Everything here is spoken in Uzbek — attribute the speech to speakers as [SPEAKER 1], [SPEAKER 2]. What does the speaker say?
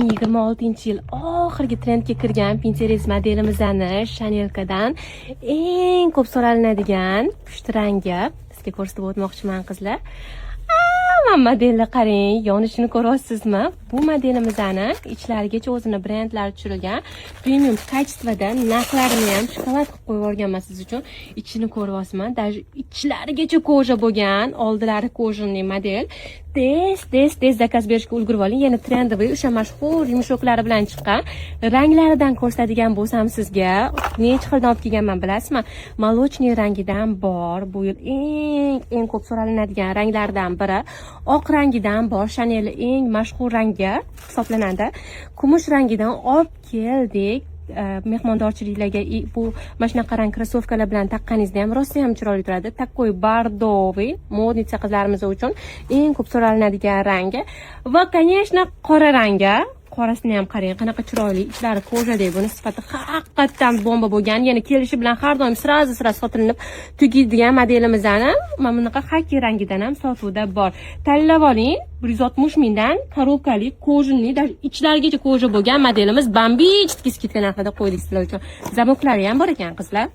[SPEAKER 1] 2026-yil oxirgi trendga kirgan Pinterest modelimizni Chanelkadan eng ko'p so'ralinadigan pushti rangi sizga ko'rsatib o'tmoqchiman, qizlar. Mana modelni qarang, yonishini ko'ryapsizmi? Bu modelimizni ichlarigacha o'zini brendlari tushirilgan, premium качество da, narxlarini ham shokolad qilib qo'yib yuborganman siz uchun. Ichini ko'ryapsizmi? Даже ichlarigacha кожа bo'lgan, oldilari кожаный model. Tez, tez, tez заказ berishga ulgurib oling. Yana трендовый o'sha mashhur ремешок lari bilan chiqqan. Ranglaridan ko'rsatadigan bo'lsam sizga, necha xildan olib kelganman, bilasizmi? Молочный rangidan bor. Bu yil eng eng ko'p so'ralinadigan ranglardan biri. Oq rangidan bor. Chanel eng mashhur rangi hisoblanadi. Kumush rangidan olib keldik. Mehmondorchiliklarga bu mana shunaqa rang krossovkalar bilan taqqaningizda ham rosa ham chiroyli turadi. Такой бордовый, модница qizlarimiz uchun eng ko'p so'ralinadigan rangi va, конечно, qora rangi. Qorasini ham qarang, qanaqa chiroyli, ichlari кожа dek, buni sifati haqiqatdan bomba bo'lgan. Yana kelishi bilan har doim сразу сразу sotilinib tugaydigan modelimizni mana bunaqa xaki rangidan ham sotuvda bor. Tanlab oling, 160 mingdan коробка li, кожаный, даже ichlarigacha кожа bo'lgan modelimiz бомбический скидка narxida qo'ydik sizlar uchun. Замок lari ham bor ekan, qizlar.